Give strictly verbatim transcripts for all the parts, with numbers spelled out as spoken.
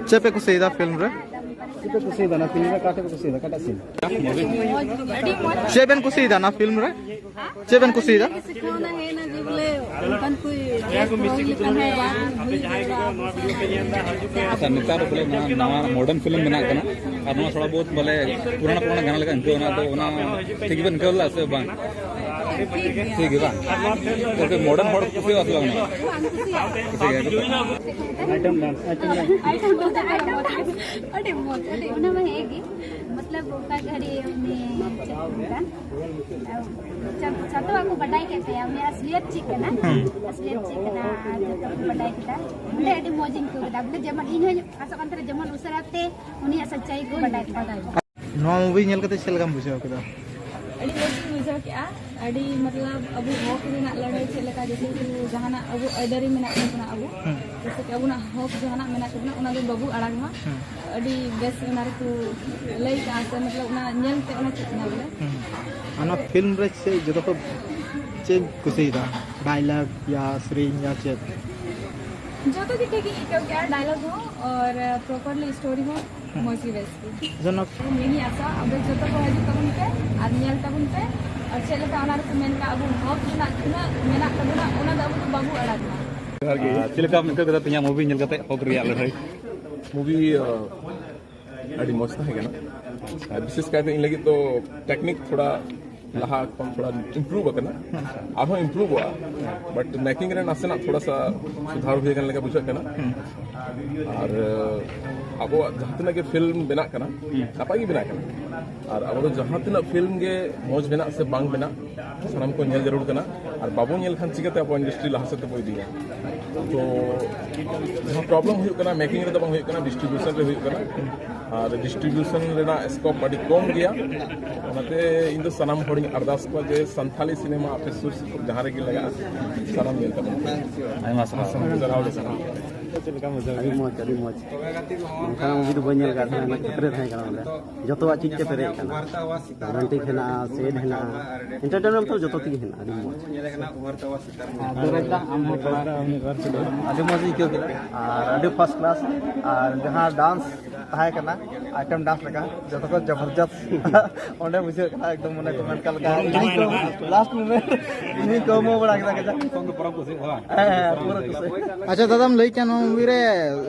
ᱪᱮᱫ ᱯᱮ ᱠᱩᱥᱤᱭᱟᱫᱟ ᱯᱷᱤᱞᱢ ᱨᱮ? ᱪᱮᱫ ᱯᱮ ᱠᱩᱥᱤᱭᱟᱫᱟ ᱚᱱᱟ ᱯᱷᱤᱞᱢ ᱨᱮ? ᱚᱠᱟᱴᱟᱜ ᱯᱮ ᱠᱩᱥᱤᱭᱟᱫᱟ? ᱚᱠᱟᱴᱟᱜ ᱥᱤᱱ? ᱪᱮᱫ ᱵᱮᱱ ᱠᱩᱥᱤᱭᱟᱫᱟ ᱚᱱᱟ ᱯᱷᱤᱞᱢ ᱨᱮ? ᱪᱮᱫ ᱵᱮᱱ ᱠᱩᱥᱤᱭᱟᱫᱟ? ᱟᱪᱪᱷᱟ, ᱱᱮᱛᱟᱨ ᱵᱚᱞᱮ ᱱᱟᱣᱟ, ᱱᱟᱣᱟ ᱢᱚᱰᱟᱨᱱ ᱯᱷᱤᱞᱢ ᱵᱮᱱᱟᱜ ᱠᱟᱱᱟ, ᱟᱨ ᱱᱚᱣᱟ ᱛᱷᱚᱲᱟ ᱵᱚᱦᱩᱛ ᱵᱚᱞᱮ ᱯᱩᱨᱟᱱᱟ ᱯᱩᱨᱟᱱᱟ ᱜᱟᱱᱟ ᱞᱮᱠᱟ ᱟᱹᱭᱠᱟᱹᱣ ᱮᱱᱟ, ᱟᱫᱚ ᱚᱱᱟ ᱴᱷᱤᱠ ᱜᱮᱵᱮᱱ ᱟᱹᱭᱠᱟᱹᱣ ᱞᱮᱫᱟ ᱥᱮ ᱵᱟᱝ? ᱴᱷᱤᱠ ᱜᱮ ᱵᱟᱝ? ᱛᱚᱵᱮ ᱢᱚᱰᱟᱨᱱ ᱦᱚᱲ ᱠᱚ ᱠᱩᱥᱤᱭᱟᱜᱼᱟ ᱥᱮ ᱵᱟᱝ ᱱᱚᱣᱟ? ᱠᱩᱥᱤᱭᱟᱜ ᱜᱮᱭᱟ ᱠᱚ᱾ Item dance, item dance. ᱟᱹᱰᱤ ᱢᱚᱡᱽ, ᱟᱹᱰᱤ, ᱚᱱᱟ ᱢᱟ ᱦᱮᱸ ᱜᱮ᱾ ᱢᱚᱛᱞᱚᱵ ᱚᱠᱟ ᱜᱷᱟᱹᱲᱤ ᱩᱱᱤ ᱪᱮᱫ ᱠᱚ ᱢᱮᱛᱟᱜᱼᱟ? ᱡᱚᱛᱚᱣᱟᱜ ᱠᱚ ᱵᱟᱰᱟᱭ ᱠᱮᱫ ᱛᱟᱭᱟ, ᱩᱱᱤ ᱟᱥᱞᱤᱭᱟᱛ ᱪᱮᱫ ᱠᱟᱱᱟ, ᱟᱥᱞᱤᱭᱟᱛ ᱪᱮᱫ ᱠᱟᱱᱟ, ᱟᱨ ᱡᱚᱛᱚ ᱠᱚ ᱵᱟᱰᱟᱭ ᱠᱮᱫᱟ᱾ ᱵᱚᱞᱮ ᱟᱹᱰᱤ ᱢᱚᱡᱽ ᱤᱧ ᱟᱹᱭᱠᱟᱹᱣ ᱠᱮᱫᱟ, ᱵᱚᱞᱮ ᱡᱮᱢᱚᱱ ᱤᱧ ᱦᱚᱸᱧ ᱟᱥᱚᱜ ᱠᱟᱱ ᱛᱟᱦᱮᱱᱟ ᱡᱮᱢᱚᱱ ᱩᱥᱟᱹᱨᱟ ᱛᱮ ᱩᱱᱤᱭᱟᱜ ᱥᱟᱪᱟᱭ ᱠᱚ ᱵᱟᱰᱟᱭ ᱠᱮᱫᱟ᱾ ᱱᱚᱣᱟ movie ᱧᱮᱞ ᱠᱟᱛᱮ ᱪᱮᱫ ᱞᱮᱠᱟᱢ ᱵᱩᱡᱷᱟᱹᱣ ᱠᱮᱫᱟ? ᱟᱹᱰᱤ ᱢᱚᱡᱽ ᱤᱧ ᱵᱩᱡᱷᱟᱹᱣ ᱠᱮᱫᱟ᱾ ᱟᱹᱰᱤ ᱢᱚᱛᱞᱚᱵ ᱟᱵᱚ ᱦᱚᱠ ᱨᱮᱱᱟᱜ ᱞᱟᱹᱲᱦᱟᱹᱭ ᱪᱮᱫ ᱞᱮᱠᱟ, ᱡᱮᱭᱥᱮ ᱠᱤ ᱡᱟᱦᱟᱱᱟᱜ ᱟᱵᱚ ᱟᱹᱭᱫᱟᱹᱨᱤ ᱢᱮᱱᱟᱜ ᱛᱟᱵᱚᱱᱟ ᱟᱵᱚ, ᱦᱮᱸ᱾ ᱡᱮᱭᱥᱮ ᱠᱤ ᱟᱵᱚᱱᱟᱜ ᱦᱚᱠ ᱡᱟᱦᱟᱱᱟᱜ ᱢᱮᱱᱟᱜ ᱛᱟᱵᱚᱱᱟ, ᱚᱱᱟ ᱫᱚ ᱵᱟᱵᱚ ᱟᱲᱟᱜᱽ ᱢᱟ᱾ ᱦᱮᱸ᱾ ᱟᱹᱰᱤ ᱵᱮᱥ ᱚᱱᱟ ᱨᱮᱠᱚ ᱞᱟᱹᱭ ᱠᱟᱜᱼᱟ, ᱥᱮ ᱢᱚᱛᱞᱚᱵ ᱚᱱᱟ ᱧᱮᱞ ᱛᱮ ᱚᱱᱟ ᱪᱮᱫ ᱮᱱᱟ ᱵᱚᱞᱮ᱾ ᱦᱮᱸ᱾ ᱚᱱᱟ ᱯᱷᱤᱞᱢ ᱨᱮ ᱪᱮᱫ ᱡᱚᱛᱚ ᱠᱷᱚᱱ ᱪᱮᱫ ᱮᱢ ᱠᱩᱥᱤᱭᱟᱫᱟ? ᱰᱟᱭᱞᱚᱜ ᱭᱟ ᱥᱮᱨᱮᱧ ᱭᱟ ᱪᱮᱫ? ᱡᱚᱛᱚ ᱜᱮ ᱴᱷᱤᱠ ᱜᱮᱧ ᱟᱹᱭᱠᱟᱹᱣ ᱠᱮᱜᱼᱟ, ᱰᱟᱭᱞᱚᱜ ᱦᱚᱸ ᱟᱨ ᱯᱨᱚᱯᱟᱨᱞᱤ ᱥᱴᱳᱨᱤ ᱦᱚᱸ ᱢᱚᱡᱽ ᱜᱮ ᱵᱮᱥ ᱜᱮ᱾ ᱡᱚᱱᱚᱠ᱾ ᱤᱧ ᱟᱥᱟ ᱟᱯᱮ ᱡᱚᱛᱚ ᱠᱚ ᱦᱤᱡᱩᱜ ᱛᱟᱵᱚᱱ ᱯᱮ ᱟᱨ ᱧᱮᱞ ᱛᱟᱵᱚᱱ ᱯᱮ, ᱟᱨ ᱪᱮᱫ ᱞᱮᱠᱟ ᱚᱱᱟ ᱨᱮᱠᱚ ᱢᱮᱱ ᱠᱟᱜᱼᱟ, ᱟᱵᱚ ᱦᱚᱠ ᱨᱮᱱᱟᱜ ᱛᱤᱱᱟᱹᱜ ᱢᱮᱱᱟᱜ ᱛᱟᱵᱚᱱᱟ ᱚᱱᱟ ᱫᱚ ᱟᱵᱚ ᱫᱚ ᱵᱟᱵᱚ ᱟᱲᱟᱜᱽ ᱢᱟ᱾ ᱡᱚᱦᱟᱨ ᱜᱮ᱾ ᱟᱨ ᱪᱮᱫ ᱞᱮᱠᱟᱢ ᱟᱹᱭᱠᱟᱹᱣ ᱠᱮᱫᱟ ᱛᱮᱦᱮᱧᱟᱜ movie ᱧᱮᱞ ᱠᱟᱛᱮ, ᱦᱚᱠ ᱨᱮᱭᱟᱜ ᱞᱟᱹᱲᱦᱟᱹᱭ? movie ᱟᱹᱰᱤ ᱢᱚᱡᱽ ᱛᱟᱦᱮᱸ ᱠᱟᱱᱟ᱾ ᱟᱨ ᱵᱤᱥᱮᱥ ᱠᱟᱭᱛᱮ ᱤᱧ ᱞᱟᱹᱜᱤᱫ ᱫᱚ ᱴᱮᱠᱱᱤᱠ ᱛᱷᱚᱲᱟ ᱞᱟᱦᱟ ᱠᱷᱚᱱ ᱛᱷᱚᱲᱟ ᱤᱢᱯᱨᱩᱵᱷ ᱟᱠᱟᱱᱟ, ᱟᱨᱦᱚᱸ ᱤᱢᱯᱨᱩᱵᱷᱚᱜᱼᱟ, ᱵᱟᱴ ᱢᱮᱠᱤᱝ ᱨᱮ ᱱᱟᱥᱮᱱᱟᱜ ᱛᱷᱚᱲᱟ ᱥᱟ ᱥᱩᱫᱷᱟᱨ ᱦᱩᱭ ᱟᱠᱟᱱ ᱞᱮᱠᱟ ᱵᱩᱡᱷᱟᱹᱜ ᱠᱟᱱᱟ᱾ ᱟᱨ ᱟᱵᱚᱣᱟᱜ ᱡᱟᱦᱟᱸ ᱛᱤᱱᱟᱹᱜ ᱜᱮ ᱯᱷᱤᱞᱢ ᱵᱮᱱᱟᱜ ᱠᱟᱱᱟ, ᱱᱟᱯᱟᱭ ᱜᱮ ᱵᱮᱱᱟᱜ ᱠᱟᱱᱟ᱾ ᱟᱨ ᱟᱵᱚ ᱫᱚ ᱡᱟᱦᱟᱸ ᱛᱤᱱᱟᱹᱜ ᱯᱷᱤᱞᱢ ᱜᱮ ᱢᱚᱡᱽ ᱵᱮᱱᱟᱜ ᱥᱮ ᱵᱟᱝ ᱵᱮᱱᱟᱜ, ᱥᱟᱱᱟᱢ ᱠᱚ ᱧᱮᱞ ᱡᱟᱹᱨᱩᱲ ᱠᱟᱱᱟ᱾ ᱟᱨ ᱵᱟᱵᱚᱱ ᱧᱮᱞ ᱠᱷᱟᱱ ᱪᱤᱠᱟᱹᱛᱮ ᱟᱵᱚᱣᱟᱜ ᱤᱱᱰᱟᱥᱴᱨᱤ ᱞᱟᱦᱟ ᱥᱮᱫ ᱛᱮᱵᱚ ᱤᱫᱤᱭᱟ? ᱛᱚ ᱡᱟᱦᱟᱸ ᱯᱨᱚᱵᱞᱮᱢ ᱦᱩᱭᱩᱜ ᱠᱟᱱᱟ, ᱢᱮᱠᱤᱝ ᱨᱮᱫᱚ ᱵᱟᱝ ᱦᱩᱭᱩᱜ ᱠᱟᱱᱟ, ᱰᱤᱥᱴᱨᱤᱵᱤᱭᱩᱥᱚᱱ ᱨᱮ ᱦᱩᱭᱩᱜ ᱠᱟᱱᱟ᱾ ᱟᱨ ᱰᱤᱥᱴᱨᱤᱵᱤᱭᱩᱥᱚᱱ ᱨᱮᱱᱟᱜ ᱥᱠᱳᱯ ᱟᱹᱰᱤ ᱠᱚᱢ ᱜᱮᱭᱟ᱾ ᱚᱱᱟᱛᱮ ᱤᱧ ᱫᱚ ᱥᱟᱱᱟᱢ ᱦᱚᱲᱤᱧ ᱟᱨᱫᱟᱥ ᱠᱚᱣᱟ ᱡᱮ ᱥᱟᱱᱛᱷᱟᱞᱤ ᱥᱤᱱᱮᱢᱟ ᱟᱯᱮ ᱥᱩᱨ ᱥᱩᱯᱩᱨ ᱡᱟᱦᱟᱸ ᱨᱮᱜᱮ ᱞᱟᱜᱟᱜᱼᱟ, ᱥᱟᱱᱟᱢ ᱧᱮᱞ ᱛᱟᱵᱚᱱ ᱯᱮ᱾ ᱟᱭᱢᱟ ᱥᱟᱨᱦᱟᱣ᱾ ᱥᱟᱨᱦᱟᱣ᱾ ᱪᱮᱫ ᱞᱮᱠᱟ ᱵᱩᱡᱷᱟᱹᱣ ᱟᱹᱰᱤ ᱠᱮᱫᱟ? ᱢᱚᱡᱽ, ᱟᱹᱰᱤ ᱢᱚᱡᱽ᱾ ᱱᱚᱝᱠᱟᱱᱟᱜ movie ᱫᱚ ᱵᱟᱹᱧ ᱧᱮᱞ ᱟᱠᱟᱫ ᱛᱟᱦᱮᱱᱟ, ᱤᱧᱟᱹᱜ ᱠᱷᱟᱹᱛᱤᱨ ᱛᱟᱦᱮᱸ ᱠᱟᱱᱟ ᱚᱸᱰᱮ᱾ ᱡᱚᱛᱚᱣᱟᱜ ᱪᱮᱫ ᱛᱮ ᱯᱮᱨᱮᱡ ᱟᱠᱟᱱᱟ, ᱨᱳᱢᱟᱱᱴᱤᱠ ᱦᱮᱱᱟᱜᱼᱟ, ᱥᱮᱰ ᱦᱮᱱᱟᱜᱼᱟ, ᱮᱱᱴᱟᱨᱴᱮᱱᱢᱮᱱᱴ ᱛᱚ ᱡᱚᱛᱚ ᱛᱮᱜᱮ ᱦᱮᱱᱟᱜᱼᱟ, ᱟᱹᱰᱤ ᱢᱚᱡᱽ᱾ ᱟᱹᱰᱤ ᱢᱚᱡᱽ ᱤᱧ ᱟᱹᱭᱠᱟᱹᱣ ᱠᱮᱫᱟ᱾ ᱟᱨ ᱟᱹᱰᱤ first class, ᱟᱨ ᱡᱟᱦᱟᱸ dance ᱛᱟᱦᱮᱸ ᱠᱟᱱᱟ, item dance ᱞᱮᱠᱟ, ᱡᱚᱛᱚ ᱠᱷᱚᱱ ᱡᱚᱵᱚᱨᱡᱚᱥ᱾ ᱚᱸᱰᱮ ᱵᱩᱡᱷᱟᱹᱜ ᱠᱟᱱᱟ ᱮᱠᱫᱚᱢ, ᱢᱚᱱᱮ ᱠᱚ ᱢᱮᱱ ᱠᱟᱜ ᱞᱮᱠᱟ, last moment ᱤᱧ ᱦᱚᱸᱧ ᱠᱟᱹᱣᱢᱟᱹᱣ ᱵᱟᱲᱟ ᱠᱮᱫᱟ ᱠᱟᱡᱟᱠ᱾ ᱦᱮᱸ, ᱦᱮᱸ, ᱯᱩᱨᱟᱹ ᱠᱩᱥᱤ᱾ ᱟᱪᱪᱷᱟ ᱫᱟᱫᱟᱢ ᱞᱟᱹᱭ ᱠᱮᱭᱟ, ᱱᱚᱣᱟ movie ᱨᱮ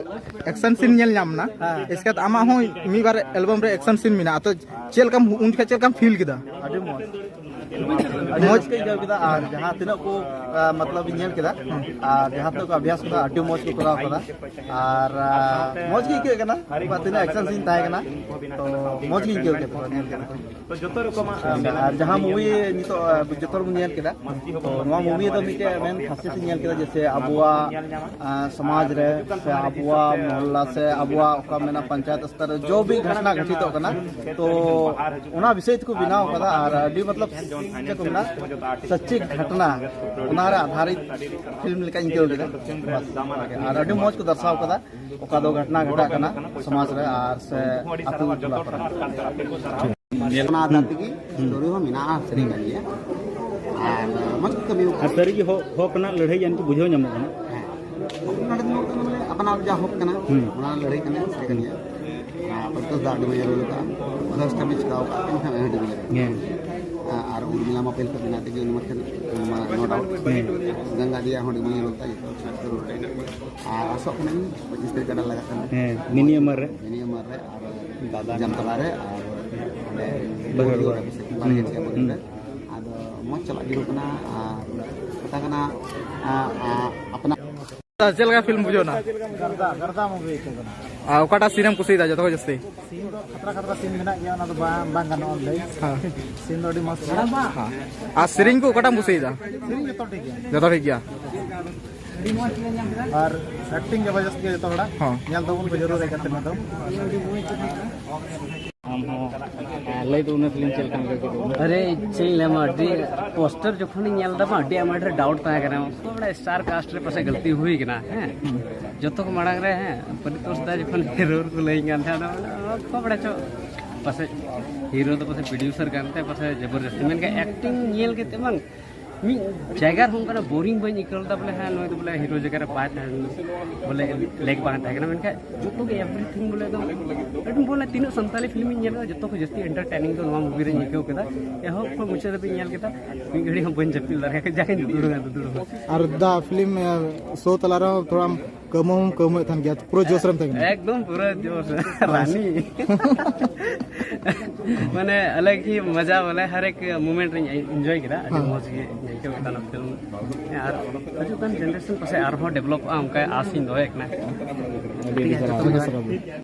action scene ᱧᱮᱞ ᱧᱟᱢ ᱮᱱᱟ᱾ ᱦᱮᱸ᱾ ᱮᱥᱠᱟᱛ ᱟᱢᱟᱜ ᱦᱚᱸ ᱢᱤᱫ ᱵᱟᱨ album ᱨᱮ action scene ᱢᱮᱱᱟᱜᱼᱟ, ᱛᱚ ᱪᱮᱫ ᱞᱮᱠᱟᱢ, ᱩᱱ ᱡᱚᱠᱷᱟᱡ ᱪᱮᱫ ᱞᱮᱠᱟᱢ feel ᱠᱮᱫᱟ? ᱟᱹᱰᱤ ᱢᱚᱡᱽ, ᱟᱹᱰᱤ ᱢᱚᱡᱽ ᱜᱮ ᱟᱹᱭᱠᱟᱹᱣ ᱠᱮᱫᱟ᱾ ᱟᱨ ᱡᱟᱦᱟᱸ ᱛᱤᱱᱟᱹᱜ ᱠᱚ, ᱟ, ᱢᱚᱛᱞᱚᱵ ᱤᱧ ᱧᱮᱞ ᱠᱮᱫᱟ, ᱟᱨ ᱡᱟᱦᱟᱸ ᱛᱤᱱᱟᱹᱜ ᱠᱚ ᱟᱵᱷᱭᱟᱥ ᱠᱮᱫᱟ, ᱟᱹᱰᱤ ᱢᱚᱡᱽ ᱠᱚ ᱠᱚᱨᱟᱣ ᱠᱟᱫᱟ᱾ ᱟᱨ, ᱟ, ᱢᱚᱡᱽ ᱜᱮ ᱟᱹᱭᱠᱟᱹᱜ ᱠᱟᱱᱟ, ᱵᱟ, ᱛᱤᱱᱟᱹᱜ action scene ᱛᱟᱦᱮᱸ ᱠᱟᱱᱟ, ᱛᱚ ᱢᱚᱡᱽ ᱜᱮ ᱟᱹᱭᱠᱟᱹᱣ ᱠᱮᱫᱟ ᱧᱮᱞ ᱠᱟᱛᱮ᱾ ᱟᱨ ᱡᱟᱦᱟᱸ movie ᱱᱤᱛᱚᱜ, ᱟ, ᱡᱚᱛᱚ ᱦᱚᱲ ᱵᱚᱱ ᱧᱮᱞ ᱠᱮᱫᱟ, ᱛᱚ ᱱᱚᱣᱟ movie ᱫᱚ ᱢᱤᱫᱴᱮᱡ main ᱠᱷᱟᱥᱤᱭᱟᱛ ᱤᱧ ᱧᱮᱞ ᱠᱮᱫᱟ, ᱡᱮᱭᱥᱮ ᱟᱵᱚᱣᱟᱜ, ᱟ, ᱥᱚᱢᱟᱡᱽ ᱨᱮ ᱥᱮ ᱟᱵᱚᱣᱟᱜ ᱢᱚᱦᱚᱞᱞᱟ ᱥᱮ ᱟᱵᱚᱣᱟᱜ ᱚᱠᱟ ᱢᱮᱱᱟᱜ ᱯᱚᱧᱪᱟᱭᱮᱛ ᱥᱛᱚᱨ ᱨᱮ ᱡᱚ ᱵᱷᱤ ᱜᱷᱚᱴᱱᱟ ᱜᱷᱚᱴᱤᱛᱚᱜ ᱠᱟᱱᱟ, ᱛᱚ ᱚᱱᱟ ᱵᱤᱥᱚᱭ ᱛᱮᱠᱚ ᱵᱮᱱᱟᱣ ᱠᱟᱫᱟ᱾ ᱟᱨ ᱟᱹᱰᱤ ᱢᱚᱛᱞᱚᱵ ᱪᱮᱫ ᱠᱚ ᱢᱮᱱᱟ, ᱥᱚᱪᱪᱤᱠ ᱜᱷᱚᱴᱱᱟ, ᱚᱱᱟ ᱨᱮ ᱟᱫᱷᱟᱨᱤᱛ film ᱞᱮᱠᱟᱧ ᱟᱹᱭᱠᱟᱹᱣ ᱠᱮᱫᱟ᱾ ᱵᱟᱥ, ᱟᱨ ᱟᱹᱰᱤ ᱢᱚᱡᱽ ᱠᱚ ᱫᱚᱨᱥᱟᱣ ᱠᱟᱫᱟ, ᱚᱠᱟ ᱫᱚ ᱜᱷᱚᱴᱱᱟ ᱜᱷᱚᱴᱟᱜ ᱠᱟᱱᱟ ᱥᱚᱢᱟᱡᱽ ᱨᱮ ᱟᱨ ᱥᱮ ᱟᱹᱛᱩ ᱴᱚᱞᱟ ᱯᱟᱲᱟ ᱨᱮ᱾ ᱚᱱᱟ ᱟᱫᱷᱟᱨ ᱛᱮᱜᱮ story ᱦᱚᱸ ᱢᱮᱱᱟᱜᱼᱟ, ᱥᱟᱹᱨᱤ ᱠᱟᱱ ᱜᱮᱭᱟ᱾ ᱟᱨ ᱢᱚᱡᱽ ᱠᱚ ᱠᱟᱹᱢᱤ ᱟᱨ ᱥᱟᱹᱨᱤ ᱜᱮ ᱦᱚ-, ᱦᱚᱠ ᱨᱮᱱᱟᱜ ᱞᱟᱹᱲᱦᱟᱹᱭ ᱡᱟᱱᱤ ᱠᱚ ᱵᱩᱡᱷᱟᱹᱣ ᱧᱟᱢᱚᱜ ᱠᱟᱱᱟ᱾ ᱦᱮᱸ, ᱱᱚᱰᱮ ᱫᱚ ᱦᱩᱭᱩᱜ ᱠᱟᱱᱟ, ᱢᱟᱱᱮ, ᱟᱯᱱᱟᱨ ᱡᱟ ᱦᱚᱠ ᱠᱟᱱᱟ, ᱦᱩᱸ᱾ ᱚᱱᱟ ᱞᱟᱹᱲᱦᱟᱹᱭ ᱠᱟᱱᱟ, ᱥᱟᱹᱨᱤ ᱠᱟᱱ ᱜᱮᱭᱟ᱾ ᱟᱨ ᱯᱨᱚᱛᱮᱥ ᱫᱟ ᱟᱹᱰᱤ ᱢᱚᱡᱽ ᱨᱳᱞ ᱠᱟᱜᱼᱟ, ᱯᱷᱟᱥᱴ ᱴᱟᱭᱤᱢ ᱪᱤᱠᱟᱹᱣ ᱠᱟᱜᱼᱟ, ᱮᱱᱠᱷᱟᱱ ᱟᱹᱰᱤ ᱢᱚᱡᱽ᱾ ᱦᱮᱸ᱾ ᱟᱨ ᱩᱨᱢᱤᱞᱟ ᱢᱟ ᱯᱟᱹᱦᱤᱞ ᱠᱷᱚᱱ ᱢᱮᱱᱟᱜ ᱛᱮᱜᱮ, ᱩᱱᱤ ᱢᱟ ᱠᱷᱟᱱ, ᱚᱱᱟ ᱢᱟ no doubt᱾ ᱦᱮᱸ᱾ ᱜᱟᱝᱜᱟ ᱫᱤᱭᱟ ᱦᱚᱸ ᱟᱹᱰᱤ ᱢᱚᱡᱽ ᱨᱳᱞ ᱠᱟᱜᱼᱟ, ᱡᱚᱛᱚ ᱪᱷᱟᱴᱠᱟ ᱨᱳᱞ᱾ ᱟᱨ ᱟᱥᱚᱜ ᱠᱟᱹᱱᱟᱹᱧ ᱯᱚᱸᱪᱤᱥ ᱛᱟᱹᱨᱤᱠᱷ ᱜᱟᱰᱟ ᱞᱟᱜᱟᱜ ᱠᱟᱱᱟ᱾ ᱦᱮᱸ, ᱱᱤᱱᱤᱭᱟᱹ ᱢᱟᱨ ᱨᱮ᱾ ᱱᱤᱱᱤᱭᱟᱹ ᱢᱟᱨ ᱨᱮ ᱟᱨ ᱫᱟᱫᱟ᱾ ᱡᱟᱢᱛᱟᱲᱟ ᱨᱮ ᱟᱨ ᱚᱸᱰᱮ ᱵᱟᱹᱨᱦᱟᱹᱲ ᱵᱟᱹᱨᱦᱟᱹᱲ ᱜᱚᱲᱟ᱾ ᱚᱯᱷᱤᱥ ᱨᱮ, ᱵᱟᱨᱭᱟ ᱦᱩᱸ᱾ ᱪᱮᱭᱟᱨ ᱵᱟᱹᱨᱦᱟᱹᱲ ᱨᱮ᱾ ᱦᱩᱸ᱾ ᱟᱫᱚ ᱢᱚᱡᱽ ᱪᱟᱞᱟᱜ ᱡᱟᱹᱨᱩᱲ ᱠᱟᱱᱟ᱾ ᱟᱨ ᱠᱟᱛᱷᱟ ᱠᱟᱱᱟ, ᱟ, ᱟ, ᱟᱯᱱᱟᱨ ᱪᱮᱫ ᱞᱮᱠᱟ film ᱵᱩᱡᱷᱟᱹᱣ ᱮᱱᱟ? ᱜᱟᱨᱫᱟ, ᱜᱟᱨᱫᱟ movie ᱟᱹᱭᱠᱟᱹᱜ ᱠᱟᱱᱟ᱾ ᱟᱨ ᱚᱠᱟᱴᱟᱜ scene ᱮᱢ ᱠᱩᱥᱤᱭᱟᱫᱟ ᱡᱚᱛᱚ ᱠᱷᱚᱱ ᱡᱟᱹᱥᱛᱤ? Scene ᱫᱚ ᱠᱷᱟᱛᱨᱟ ᱠᱷᱟᱛᱨᱟ scene ᱢᱮᱱᱟᱜ ᱜᱮᱭᱟ, ᱚᱱᱟ ᱫᱚ ᱵᱟᱝ, ᱵᱟᱝ ᱜᱟᱱᱚᱜᱼᱟ ᱞᱟᱹᱭ᱾ ᱦᱮᱸ᱾ Scene ᱫᱚ ᱟᱹᱰᱤ ᱢᱚᱡᱽ ᱜᱮᱭᱟ᱾ ᱦᱮᱸ᱾ ᱟᱨ ᱥᱮᱨᱮᱧ ᱠᱚ ᱚᱠᱟᱴᱟᱜ ᱮᱢ ᱠᱩᱥᱤᱭᱟᱫᱟ? ᱥᱮᱨᱮᱧ ᱡᱚᱛᱚ ᱴᱷᱤᱠ ᱜᱮᱭᱟ᱾ ᱡᱚᱛᱚ ᱴᱷᱤᱠ ᱜᱮᱭᱟ᱾ ᱟᱨ ᱮᱠᱴᱤᱝ ᱡᱚᱵᱚᱨᱫᱚᱥᱛ ᱜᱮ ᱡᱚᱛᱚ ᱦᱚᱲᱟᱜ᱾ ᱦᱚᱸ᱾ ᱧᱮᱞ ᱛᱟᱵᱚᱱ ᱯᱮ ᱡᱚᱨᱩᱨ ᱮᱠᱟᱞ ᱛᱮ ᱱᱚᱣᱟ ᱫᱚ᱾ ᱟᱢ ᱦᱚᱸ, ᱦᱮᱸ, ᱞᱟᱹᱭ ᱛᱟᱵᱚᱱ ᱢᱮ ᱯᱷᱤᱞᱢ ᱪᱮᱫ ᱞᱮᱠᱟᱢ ᱟᱹᱭᱠᱟᱹᱣ ᱠᱮᱫᱟ? ᱟᱨᱮ, ᱪᱮᱫ ᱤᱧ ᱞᱟᱹᱭᱟᱢᱟ, ᱟᱹᱰᱤ ᱯᱳᱥᱴᱟᱨ ᱡᱚᱠᱷᱚᱱᱤᱧ ᱧᱮᱞ ᱮᱫᱟ ᱵᱟᱝ, ᱟᱹᱰᱤ ᱟᱭᱢᱟ ᱰᱷᱮᱨ ᱰᱟᱣᱩᱴ ᱛᱟᱦᱮᱸ ᱠᱟᱱᱟ, ᱚᱠᱚᱭ ᱵᱟᱲᱟᱭ ᱥᱴᱟᱨ ᱠᱟᱥᱴ ᱨᱮ ᱯᱟᱥᱮᱡ ᱜᱟᱹᱞᱛᱤ ᱦᱩᱭ ᱠᱟᱱᱟ, ᱦᱮᱸ᱾ ᱡᱚᱛᱚ ᱠᱚ ᱢᱟᱲᱟᱝ ᱨᱮ, ᱦᱮᱸ, ᱯᱟᱨᱤᱛᱳᱥ ᱫᱟ ᱡᱚᱠᱷᱚᱱ ᱦᱤᱨᱳ ᱠᱚ ᱞᱟᱹᱭ ᱠᱟᱱ ᱛᱟᱦᱮᱸᱫ, ᱚᱠᱚᱭ ᱵᱟᱲᱟᱭ ᱪᱚ ᱯᱟᱥᱮᱡ ᱦᱤᱨᱳ ᱫᱚ ᱯᱟᱥᱮᱡ ᱯᱨᱚᱰᱭᱩᱥᱟᱨ ᱠᱟᱱ ᱛᱟᱭ, ᱯᱟᱥᱮᱡ ᱡᱚᱵᱚᱨᱫᱚᱥᱛᱤ, ᱢᱮᱱᱠᱷᱟᱱ ᱮᱠᱴᱤᱝ ᱧᱮᱞ ᱠᱟᱛᱮ ᱵᱟᱝ, ᱢᱤᱫ ᱡᱟᱭᱜᱟ ᱨᱮᱦᱚᱸ ᱚᱱᱠᱟᱱᱟᱜ ᱵᱳᱨᱤᱝ ᱵᱟᱹᱧ ᱟᱹᱭᱠᱟᱹᱣ ᱞᱮᱫᱟ, ᱵᱚᱞᱮ, ᱦᱮᱸ, ᱱᱩᱭ ᱫᱚ, ᱵᱚᱞᱮ, ᱦᱤᱨᱳ ᱡᱟᱭᱜᱟ ᱨᱮ ᱵᱟᱭ ᱛᱟᱦᱮᱸ, ᱵᱚᱞᱮ, ᱞᱮᱠ ᱵᱟᱝ ᱛᱟᱦᱮᱸ ᱠᱟᱱᱟ, ᱢᱮᱱᱠᱷᱟᱱ ᱡᱚᱛᱚ ᱜᱮ, ᱮᱵᱷᱨᱤᱛᱷᱤᱝ, ᱵᱚᱞᱮ, ᱮᱠᱫᱚᱢ, ᱟᱹᱰᱤ, ᱵᱚᱞᱮ, ᱛᱤᱱᱟᱹᱜ ᱥᱟᱱᱛᱟᱞᱤ ᱯᱷᱤᱞᱢ ᱤᱧ ᱧᱮᱞ ᱠᱟᱫᱟ, ᱡᱚᱛᱚ ᱠᱷᱚᱱ ᱡᱟᱹᱥᱛᱤ ᱮᱱᱴᱟᱨᱴᱮᱱᱤᱝ ᱫᱚ ᱱᱚᱣᱟ ᱢᱩᱵᱷᱤ ᱨᱮᱧ ᱟᱹᱭᱠᱟᱹᱣ ᱠᱮᱫᱟ᱾ ᱮᱦᱚᱵ ᱠᱷᱚᱱ ᱢᱩᱪᱟᱹᱫ ᱫᱷᱟᱹᱵᱤᱡ ᱧᱮᱞ ᱠᱮᱫᱟ, ᱢᱤᱫ ᱜᱷᱟᱹᱲᱤᱡ ᱦᱚᱸ ᱵᱟᱹᱧ ᱡᱟᱹᱯᱤᱫ ᱫᱟᱲᱮᱭᱟᱜ ᱠᱟᱱᱟ, ᱡᱟᱜᱮᱧ ᱫᱩᱫᱩᱲᱩᱜᱼᱟ, ᱫᱩᱫᱩᱲᱩᱜᱼᱟ᱾ ᱟᱨ ᱫᱟ ᱯᱷᱤᱞᱢ, ᱮ, ᱥᱳ ᱛᱟᱞᱟᱨᱮ ᱛᱷᱚᱲᱟᱢ ᱠᱟᱹᱢᱟᱹᱢ ᱠᱟᱹᱢᱟᱹᱭᱮᱫ ᱛᱟᱦᱮᱱ ᱜᱮᱭᱟ, ᱯᱩᱨᱟᱹ ᱡᱳᱥ ᱨᱮᱢ ᱛᱟᱦᱮᱸ ᱠᱟᱱᱟ? ᱮᱠᱫᱚᱢ ᱯᱩᱨᱟᱹ ᱡᱳᱥ, ᱨᱟᱱᱤ᱾ ᱢᱟᱱᱮ, ᱟᱞᱟᱜᱽ ᱦᱤ ᱢᱟᱡᱟ, ᱵᱚᱞᱮ, ᱦᱟᱨ ᱮᱠ ᱢᱩᱢᱮᱱᱴ ᱨᱤᱧ ᱮᱱᱡᱚᱭ ᱠᱮᱫᱟ, ᱟᱹᱰᱤ ᱦᱮᱸ᱾ ᱢᱚᱡᱽ ᱜᱮ ᱟᱹᱭᱠᱟᱹᱣ ᱠᱮᱫᱟ ᱚᱱᱟ ᱯᱷᱤᱞᱢ᱾ ᱟᱨ ᱦᱤᱡᱩᱜ ᱠᱟᱱ ᱡᱮᱱᱟᱨᱮᱥᱚᱱ ᱯᱟᱥᱮᱡ ᱟᱨᱦᱚᱸ ᱰᱮᱵᱷᱞᱚᱯᱚᱜᱼᱟ, ᱚᱱᱠᱟ ᱟᱥ ᱤᱧ ᱫᱚᱦᱚᱭᱮᱫ ᱠᱟᱱᱟ᱾ ᱟᱹᱰᱤ ᱟᱹᱰᱤ ᱴᱷᱤᱠ ᱟᱪᱷᱮ, ᱥᱟᱨᱦᱟᱣ᱾ ᱛᱚᱵᱮ ᱟᱹᱰᱤ ᱥᱟᱨᱦᱟᱣ᱾